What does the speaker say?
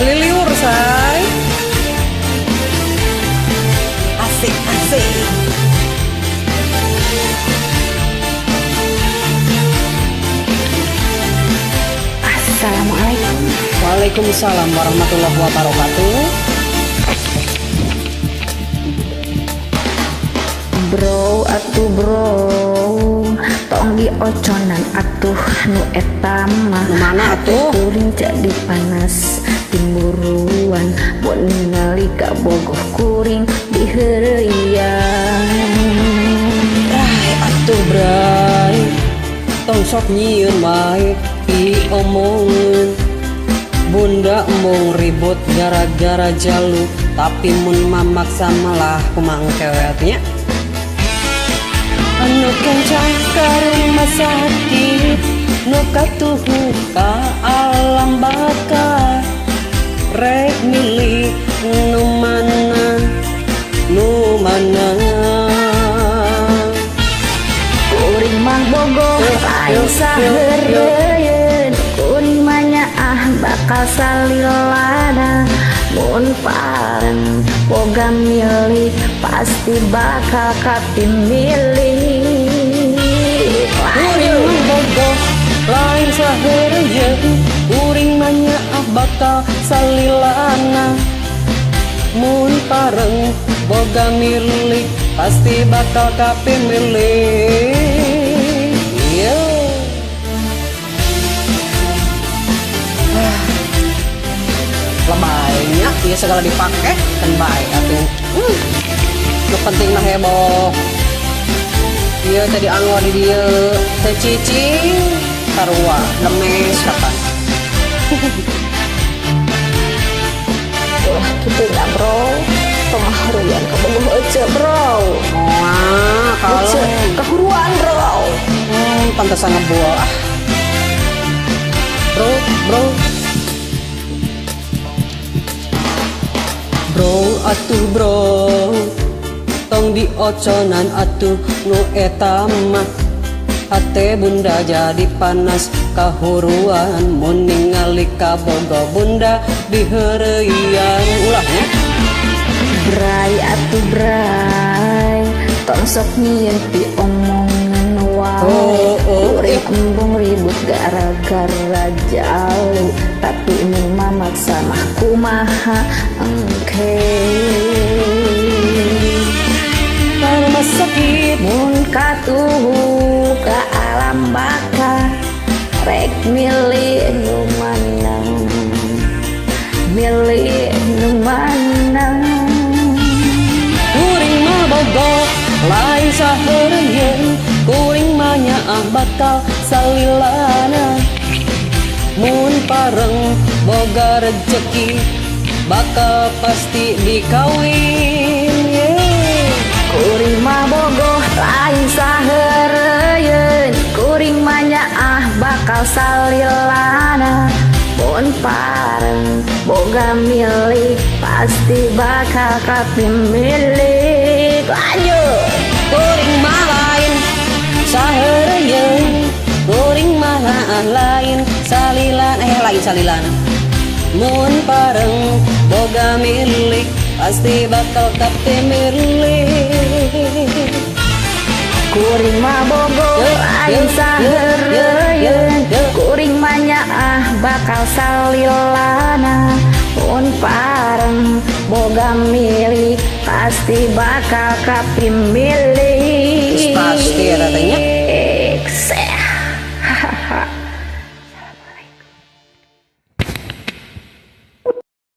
Liliur say. Asik asik. Assalamualaikum. Waalaikumsalam warahmatullahi wabarakatuh. Bro atuh bro, tong dioconan atuh nu eta mah. Nu mana atuh? Kuring jadi panas timburuan, mun ningali kabogoh kuring diheureuyang. Bray atuh bray, tong sok nyieun wae diomongeun. Bunda embung ribut gara-gara jalu, tapi mun mamaksa malah kumaha engke nya. Anu kencang ka rumah sakit, nu katuhu ka alam baka, rek milih nu mana, nu mana. Kuring mah bogoh lain saheureuyeun, kuring mah nyaah bakal salilana. Mun pareng boga milik pasti bakal kapimilih. Kuring mah bogoh lain saheureuyeun, kuring mah nyaah bakal salilana. Mun pareng boga milik pasti bakal kapimilih. Yo. Lebaynya ya segala dipakai kan baik atuh. Nu penting mah heboh. Ieu tadi anggo di dieu teh cicing sarua lemes kapan. Ulah kitu nya bro, tong haruyan kabogoh ece bro. Moal kalau kahuruan bro. Pantesan ngebul ah. Bro, bro. Bro atuh bro, tong dioconan atuh nu eta mah. Hate bunda jadi panas kahuruan, mun ningali kabogoh bunda diheureuyang. Ulah nya. Bray atuh bray, tong sok nyieun piomongan wae. Oh, oh, kuring embung ribut gara-gara jalu, tapi mun mamaksa mah kumaha engke. Ka rumah sakit mun katuhu ka alam baka, rek milih nu mana, milih nu mana. Kuring mah bogoh lain saheureuyeun, kuring mah nyaah bakal salilana. Mun pareng boga rejeki bakal pasti dikawin. Kuring mah bogoh lain saheureuyeun, kuring mah nyaah bakal salilana. Mun pareng boga milik pasti bakal kapimilik. Lanjut. Kuring mah lain saheureuyeun, kuring mah lain salilana, lain salilana. Mun pareng boga milik pasti bakal kapimilik. Kuring mah bogoh lain saheureuyeun, kuring mah nyaah bakal salilana. Mun pareng boga milik pasti bakal kapimilik. Pasti katanya.